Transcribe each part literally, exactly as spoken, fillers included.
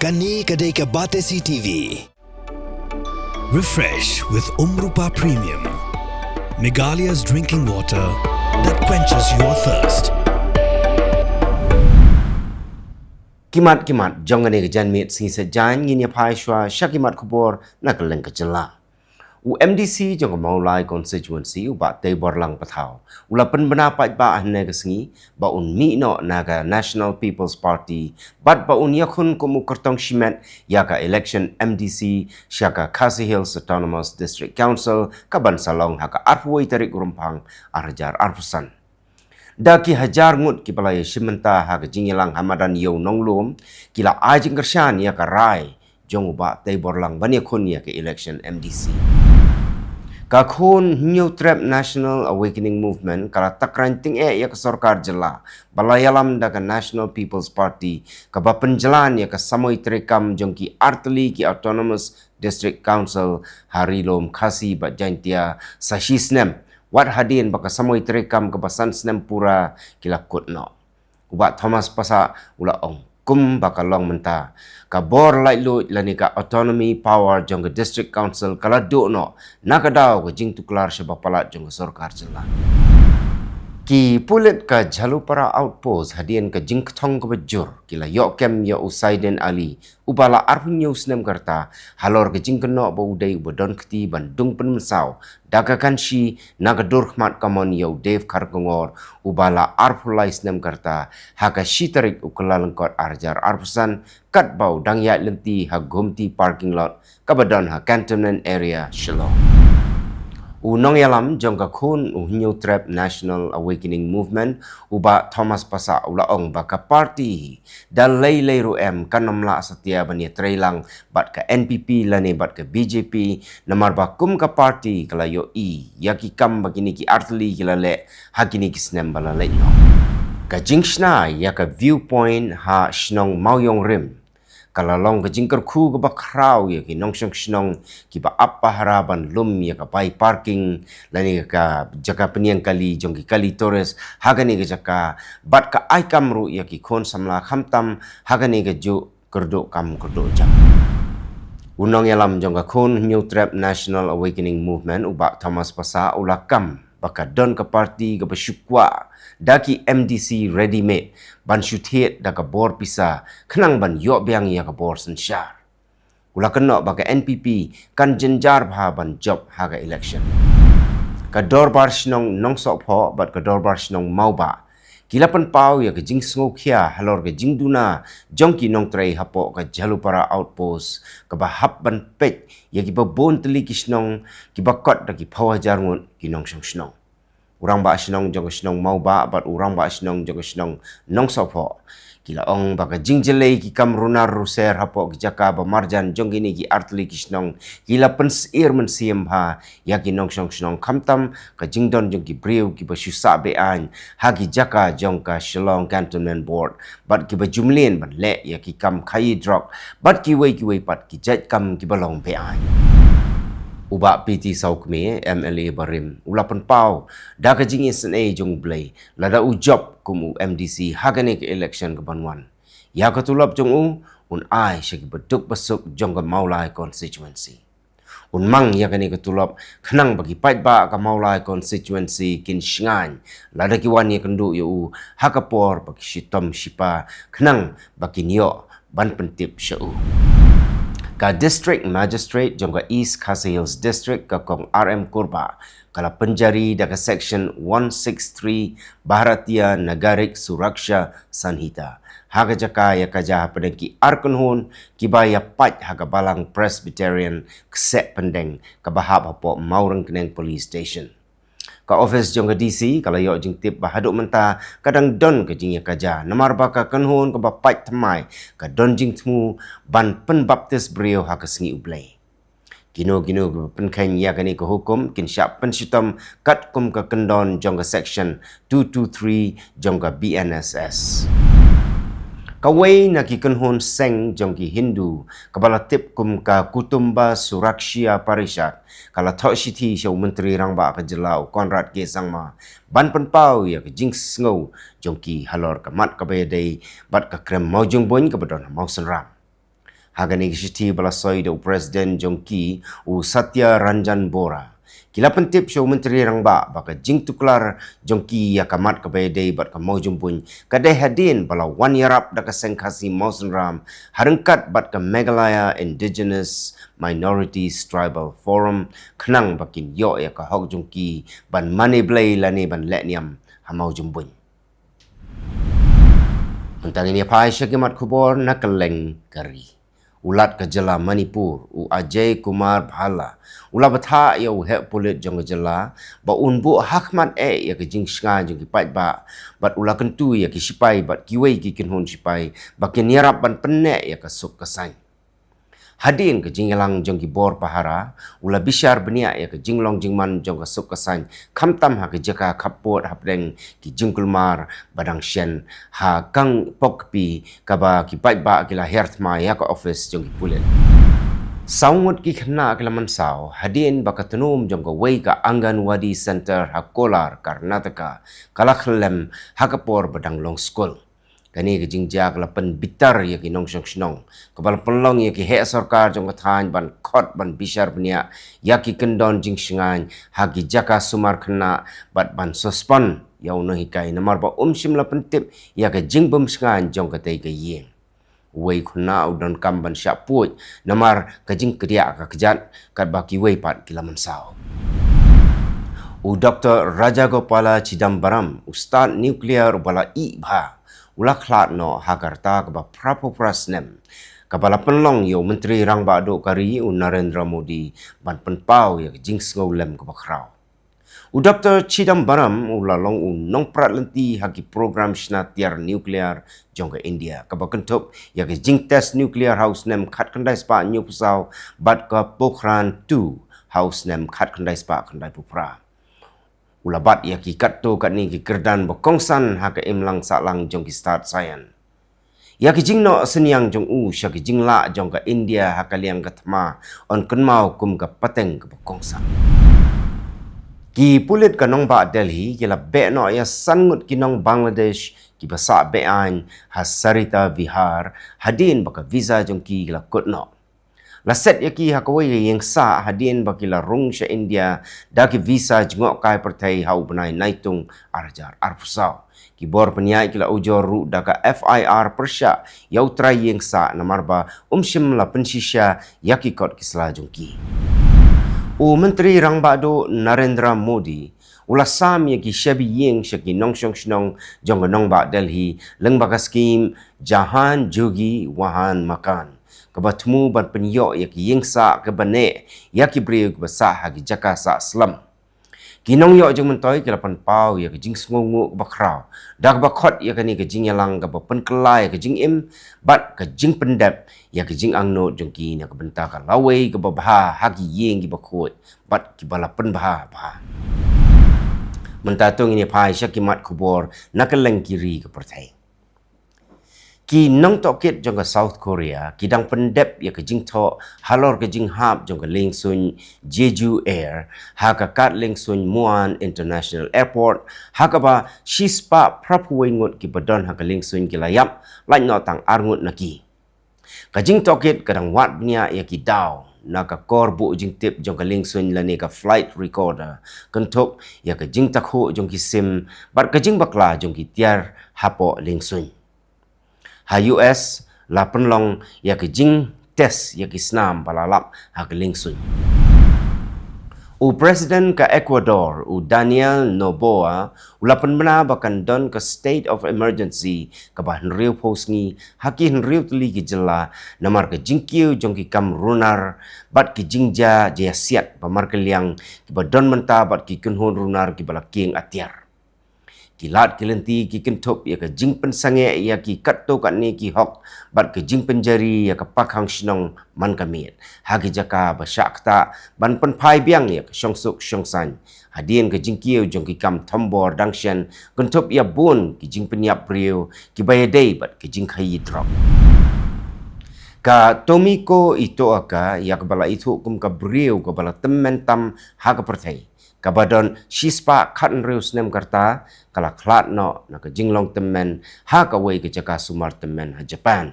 Kane ka dei ka Batesi T V. Refresh with Umrupa Premium, Meghalaya's drinking water that quenches your thirst. Ki mat ki mat jong kane ka janmiet sngi Saitjaiñ, ngin ïa phai shuwa sha ki mat khubor na kylleng ka jylla. U M D C jong ka Mawlai Constituency, u Bah Teiborlang Pathaw, u la pynbna paidbah hynne ka sngi ba un mih noh na ka National People's Party bad ba un ïakhun kum u kyrtong shimet ïa ka election M D C sha ka Khasi Hills Autonomous District Council, kaban sa long ha ka arphew wei tarik u Rymphang ar hajar arphew san. Da ki hajar ngut kiba la ïashim bynta ha ka jingïalang ha madan Ïew Nonglum, ki la ai jingkyrshan ïa ka rai jong u Bah Teiborlang ban ïakhun ïa ka election M D C. Ka khun Hynñiewtrep National Awakening Movement ka la takran tyngeh ïa ka sorkar jylla ba la ïalam da ka National People's Party, kaba pynjlan ïa ka samoi treikam jong ki artylli ki Autonomous District Council ha Ri Lum Khasi bad Jaiñtia sa shi snem, wat hadien ba ka samoi treikam kaba san snem pura ki la kut noh. U Bah Thomas Passah u la ong, kumba ka long mynta, ka bor laitluid lane ka autonomy power jong ka District Council ka la duh noh na ka daw ka jingtuklar shaba palat jong ka sorkar jylla. Ki pulit ka Jhalupara Outpost, hadien ka jingkthong kaba jur, ki la ïoh kem ïa u Saidin Ali, uba la arphew hynñiew snem ka rta, halor ka jingkynnoh ba u dei uba don kti ban dung pynmynsaw da ka kanshi na ka dur khmat kamon ïa u Dave Kharkongor, uba la arphew lai snem ka rta, ha ka shi tarik u Kyllalyngkot ar hajar arphew san, katba u dang ïaid lynti ha Gumti parking lot kaba don ha Cantonment Area, Shillong. U nongïalam jong ka khun u Hynñiewtrep National Awakening Movement, u Bah Thomas Passah, u la ong ba ka party da lei lei ruh em kan ym lah satia ban ïatreilang bad ka N P P lane bad ka B J P, namar ba kum ka party ka la ïohi ïa ki kam ba kine ki artylli ki la leh ha kine ki snem ba la leit noh. Ka jingshna ïa ka viewpoint ha shnong Mawïong Rim ka la long ka jingkyrkhu kaba khraw ïa ki nongshong shnong kiba ap pahara ban lum ïa ka bai parking lane ka jaka pynïeng kali jong ki kali tourist ha kane ka jaka, bad ka ai kam ruh ïa ki khun samla khamtam ha kane ka juk kyrduh kam kyrduh jam. U nongïalam jong ka khun Hynñiewtrep National Awakening Movement, u Bah Thomas Passah, u la kam ba ka don ka party kaba shu kwah da ki M D C ready made ban shu thied da ka bor pisa khnang ban ïoh biang ïa ka bor synshar. U la kynnoh ba ka N P P kan jynjar bha ban jop ha ka election. Ka Dorbar Shnong Nongsohphoh bad ka Dorbar Shnong Mawbah ki la pynpaw ïa ka jingsngewkhia halor ka jingduna jong ki nongtrei hapoh ka Jhalupara Outpost, kaba hap ban peit ïa kiba bun tylli ki shnong kiba kot da ki phew hajar ngut ki nongshong shnong. U Rangbah Shnong jong ka shnong Mawbah bad u Rangbah Shnong jong ka shnong Nongsohphoh ki la ong ba ka jingjyllei ki kam runar ruser hapoh ki jaka ba marjan jong kine ki artylli ki shnong ki la pynsyier mynsiem bha ïa ki nongshong shnong, khamtam ka jingdon jong ki briew kiba shu sah be-aiñ ha ki jaka jong ka Shillong Cantonment Board bad kiba ju mlien ban leh ïa ki kam khaïi drok bad kiwei kiwei pat ki jait kam kiba long be-aiñ. U Bah P T Sawkmie, M L A barim, u la pynpaw da ka jingisynei jong U Blei lada u jop kum u M D C ha kane ka election kaban wan, ïa ka tulop jong u un ai sha kiba duk ba suk jong ka Mawlai constituency. Un mang ïa kane ka tulop khnang ba ki paidbah ka Mawlai constituency kin shngaiñ lada ki wan ïakynduh ïa u ha ka por ba ki shitom shipa, khnang ba kin ïoh ban pyntip sha u. Ka District Magistrate jong ka East Khasi Hills District, ka Kong R M Kurbah, ka la pynjari da ka Section one six three Bharatiya Nagarik Suraksha Sanhita ha ka jaka ïakajia hapdeng ki ar kynhun kiba ïapait ha ka Balang Presbyterian Kseh Pyndeng kaba hap hapoh Mawryngkneng Police Station. Ka ophis jong ka D C ka la ïoh jingtip ba haduh mynta ka dang don ka jingïakajia, namar ba ka kynhun kaba pait thymmai ka don jingthmu ban pynbaptis briew ha ka sngi U Blei. Kino kino kiba pynkheiñ ïa kane ka hukum kin shah pynshitom katkum ka kyndon jong ka Section two two three jong ka B N S S. Kawei na ki kynhun seng jong ki Hindu kaba la tip kum ka Kutumba Suraksha Parishad ka la thoh shithi sha u Myntri Rangbah ka jylla, u Conrad K Sangma, ban pynpaw ïa ka jingsngew jong ki halor ka mat kaba ïadei bad ka krem mawjongbuiñ kaba don ha Mawsynram. Ha kane ka shithi ba la soi da u President jong ki, u Satya Ranjan Bora, ki la pyntip sha u Myntri Rangbah ba ka jingtuklar jong ki ïa ka mat kaba ïadei bad ka mawjymbuiñ ka dei hadien ba la wan ïarap da ka Seng Khasi Mawsynram ha ryngkat bad ka Meghalaya Indigenous Minorities Tribal Forum, khnang ba kin ïoh ïa ka hok jong ki ban mane blei lane ban leh niam ha mawjymbuiñ. Mynta ngin ïa phai sha ki mat khubor na kylleng ka ri. U Lat ka jylla Manipur, u Ajay Kumar Bhalla, u la bthah ïa u heh pulit jong ka jylla ba un buh hakhmat eh ïa ka jingshngaiñ jong ki paidbah, bad u la kyntu ïa ki sipai bad kiwei ki kynhun sipai ba kin ïarap ban pynneh ïa ka suk ka saiñ. Hadien ka jingïalang jong ki bor pahara, u la bishar bniah ïa ka jinglong jingman jong ka suk ka saiñ, khamtam ha ka jaka khappud hapdeng ki jingkulmar ba dang shen ha Kangpokpi, kaba ki paidbah ki la hiar thma ïa ka office jong ki pulit. Saw ngut ki khynnah ki la mynsaw hadien ba ka tnum jong kawei ka Anganwadi Center ha Kolar, Karnataka, ka la khyllem ha ka por ba dang long skul. Kane ka jingjia ka la pynbitar ïa ki nongshong shnong, kaba la pynlong ïa ki heh sorkar jong ka thaiñ ban khot ban bishar bniah ïa ki kyndon jingshngaiñ ha ki jaka sumar khynnah, bad ban suspend ïa u nonghikai namar ba um shym la pyntip ïa ka jingbymshngaiñ jong katei ka ïing. Uwei u khynnah u donkam ban shah puid namar ka jingkdiah ka kjat, katba kiwei pat ki la mynsaw. U Doktor Rajagopala Chidambaram, u stad nuclear uba la ih bha, u la khlad noh ha ka rta kaba phra phew phra snem, kaba la pynlong ïa u Myntri Rangbah Duh ka ri, u Narendra Modi, ban pynpaw ïa ka jingsngewlem kaba khraw. U Doktor Chidambaram u la long u nongprat lynti ha ki program shna tiar nuclear jong ka India, kaba kynthup ïa ka jingtest nuclear ha u snem khatkhyndai spah hynñiew phew saw, bad ka Pokhran two ha u snem khatkhyndai spah khyndai phew phra. U la bat ïa ki katto katne ki kyrdan ba kongsan ha ka imlang sahlang jong ki stad saian. Ïa ki jingnoh synñiang jong u sha ki jinglah jong ka India ha ka liang ka thma yn kynmaw kum ka pateng kaba kongsan. Ki pulit ka nongbah Delhi ki la beh noh ïa san ngut ki nong Bangladesh kiba sah be-aiñ ha Sarita Vihar, hadien ba ka visa jong ki ki la kut noh. La set ïa ki ha kawei ka ïing sah hadien ba ki la rung sha India da ki visa jngohkai pyrthei ha u bnai Naitung ar hajar arphew saw. Ki bor pynïaid ki la ujor ruh da ka F I R pyrshah ïa u trai ïing sah namar ba um shym la pynshisha ïa ki kot ki sla jong ki. U Myntri Rangbah Duh Narendra Modi u la sam ïa ki shabi ïing sha ki nongshong shnong jong ka nongbah Delhi lyngba ka skhim Jahan Jhogi Wahan Makan, kaba thmu ban pynïoh ïa ki ïing sah kiba neh ïa ki briew kiba sah ha ki jaka sah slem. Ki nongïoh jingmyntoi ki la pynpaw ïa ka jingsngewnguh kaba khraw da kaba khot ïa kane ka jingïalang kaba pynkylla ïa ka jingim bad ka jingpyndep ïa ka jingangnud jong ki na ka bynta ka lawei kaba bha ha ki ïing kiba khuid bad kiba la pynbha bha. Mynta to ngin ïa phai sha ki mat khubor na kylleng ki ri ka pyrthei. Ki nongtohkit jong ka South Korea ki dang pyndep ïa ka jingthoh halor ka jinghap jong ka liengsuiñ Jeju Air ha ka kad liengsuiñ Muan International Airport, ha kaba shispah phra phew wei ngut kiba don ha ka liengsuiñ ki la ïap, lait noh tang ar ngut na ki. Ka jingtohkit ka dang wad bniah ïa ki daw na ka kor buh jingtip jong ka liengsuiñ lane ka flight recorder, kynthup ïa ka jingtakhuh jong ki sim bad ka jingbakla jong ki tiar hapoh liengsuiñ. Ha U S la pynlong ïa ka jingtest ïa ki snam ba la lap ha ka liengsuiñ. U President ka Ecuador, u Daniel Noboa, u la pynbna ba kan don ka state of emergency kaba hynriew phew sngi ha ki hynriew tylli ki jylla namar ka jingkiew jong ki kam runar bad ki jingjia jingïasiat ba markylliang kiba don mynta bad ki kynhun runar kiba la kieng atiar. Ki lad ki lynti ki kynthup ïa ka jingpynsangeh ïa ki katto katne ki hok bad ka jingpynjari ïa ka pakhang shnong man ka miet ha ki jaka ba shah ktah ban pynphai biang ïa ka shongsuk shongsaiñ. Hadien ka jingkiew jong ki kam thombor dang shen, kynthup ïa bun ki jingpynïap briew kiba ïadei bad ka jingkhaïi drok. Ka Tomiko Itoaka, ïa kaba la ithuh kum ka briew kaba la tymmen tam ha ka pyrthei, kaba don shispah khathynriew snem ka rta, ka la khlad noh na ka jinglong tymmen ha kawei ka jaka sumar tymmen ha Japan.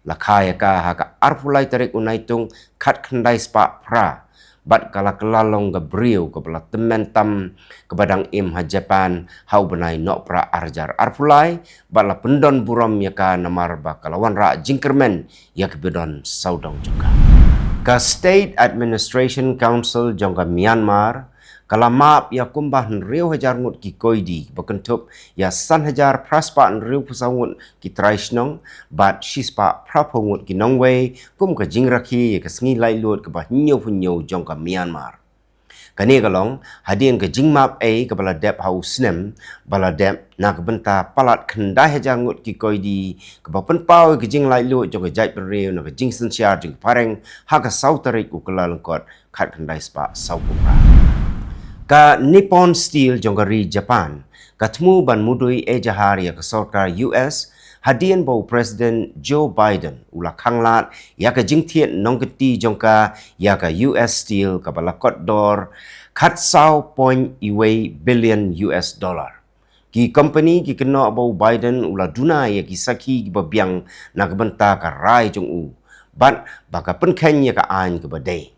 La kha ïa ka ha ka arphew lai tarik u Naitung khatkhyndai spah phra bad ka la kylla long ka briew kaba la tymmen tam kaba dang im ha Japan ha u bnai Nohprah arhajar arphew lai bad la pyndon burom ïa ka namar ba ka la wanrah jingkyrmen ïa kiba don sawdong jong ka. Ka State Administration Council jong ka Myanmar ka la map ïa kumba hynriew hajar ngut ki koidi ba kynthup ïa san hajar phra spah hynriewphew saw ngut ki trai shnong bad shi spah phraphew ngut ki nongwei kum ka jingrakhe ïa ka sngi laitluid kaba hynñiewphew hynñiew jong ka Myanmar. Kane ka long hadien ka jingmap ei kaba la dep ha u snem ba la dep na ka bynta palat khyndai hajar ngut ki koidi kaba pynpaw ïa ka jinglaitluid jong ka jaitbynriew na ka jingsynshar jong ki phareng ha ka saw tarik u Kyllalyngkot khatkhyndai spah sawphew phra. Ka Nippon Steel jong ka ri Japan ka thmu ban mudui ejahar ïa ka sorkar U S hadien ba u President Joe Biden u la khanglad ïa ka jingthied nongkynti jong ka ïa ka U S Steel kaba la kot dor khatsaw point wei billion U S dollar. Ki kompani ki kynnoh ba u Biden u la duna ïa ki sakhi kiba biang na ka bynta ka rai jong u bad ba ka pynkheiñ ïa ka aiñ kaba dei.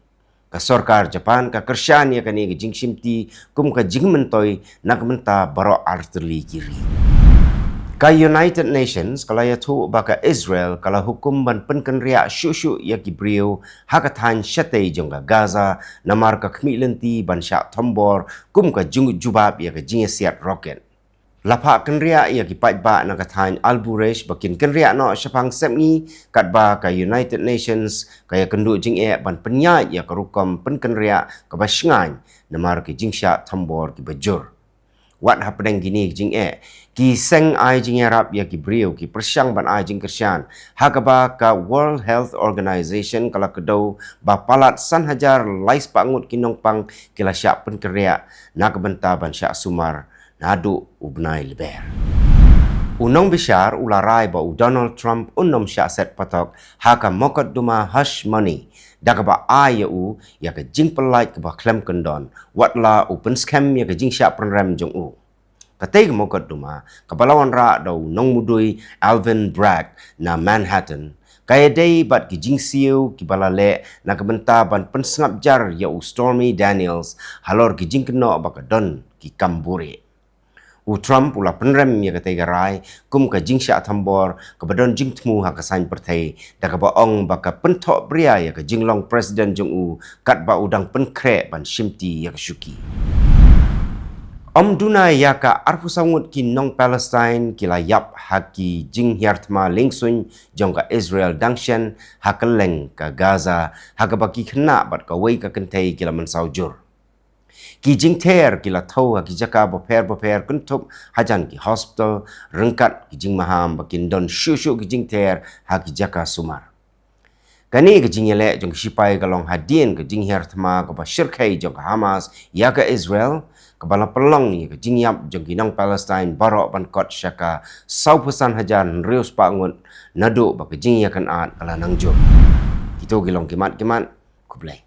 Ka sorkar Japan ka kyrshan ïa kane ka jingshimti kum ka jingmyntoi na ka bynta baroh artylli ki ri. Ka United Nations ka la ïathuh ba ka Israel ka la hukum ban pynkynriah shuh shuh ïa ki briew ha ka thaiñ shatei jong ka Gaza namar ka khmih lynti ban shah thombor kum ka jingïoh jubab ïa ka jingïasiat roket. La phah kynriah ïa ki paidbah na ka thaiñ Al Buresh ba kin kynriah noh shaphang sepngi katba ka United Nations ka ïakynduh jingeh ban pynïaid ïa ka rukom pynkynriah kaba shngaiñ namar ki jingshah thombor kiba jur. Wat hapdeng kine ki jingeh, ki seng ai jingïarap ïa ki briew ki pyrshang ban ai jingkyrshan ha kaba ka World Health Organization ka la kdew ba palat san hajar lai spah ngut ki nongpang ki la shah pynkynriah na ka bynta ban shah sumar naduh u bnai Lber. U nongbishar u la rai ba u Donald Trump un nym shah set patok ha ka mokotduma hush money da kaba ai ïa u ïa ka jingpyllait kaba khlem kyndon wat la u pynskhem ïa ka jingshah pynrem jong u. Katei ka mokotduma kaba la wanrah da u nongmudui Alvin Bragg na Manhattan ka ïadei bad ki jingsiew kiba la leh na ka bynta ban pynsngap jar ïa u Stormy Daniels halor ki jingkynnoh ba ka don ki kam buhrieh. U Trump u la pynrem ïa katei ka rai kum ka jingshah thombor kaba don jingthmu ha ka saiñ pyrthei da kaba ong ba ka pynthohbria ïa ka jinglong president jong u katba u dang pynkhreh ban shimti ïa ka shuki. Ym duna ïa ka, arphew saw ngut ki nong Palestine ki la ïap ha ki jinghiar thma liengsuiñ jong ka Israel dang shen ha kylleng ka Gaza ha kaba ki khynnah bad kawei ka kynthei ki la mynsaw jur. Ki jingther ki la thew ha ki jaka bapher bapher kynthup hajan ki hospital ryngkat ki jingmaham ba kin don shuh shuh ki jingther ha ki jaka sumar. Kane ka jingïaleh jong ki shipai ka long hadien ka jinghiar thma kaba shyrkhei jong ka Hamas ïa ka Israel kaba la pynlong ïa ka jingïap jong ki nong Palestine baroh ban kot sha ka sawphew san hajar hynriew spah ngut naduh ba ka jingïakynad ka la nang jur. Kito ki long ki mat ki mat. Khublei.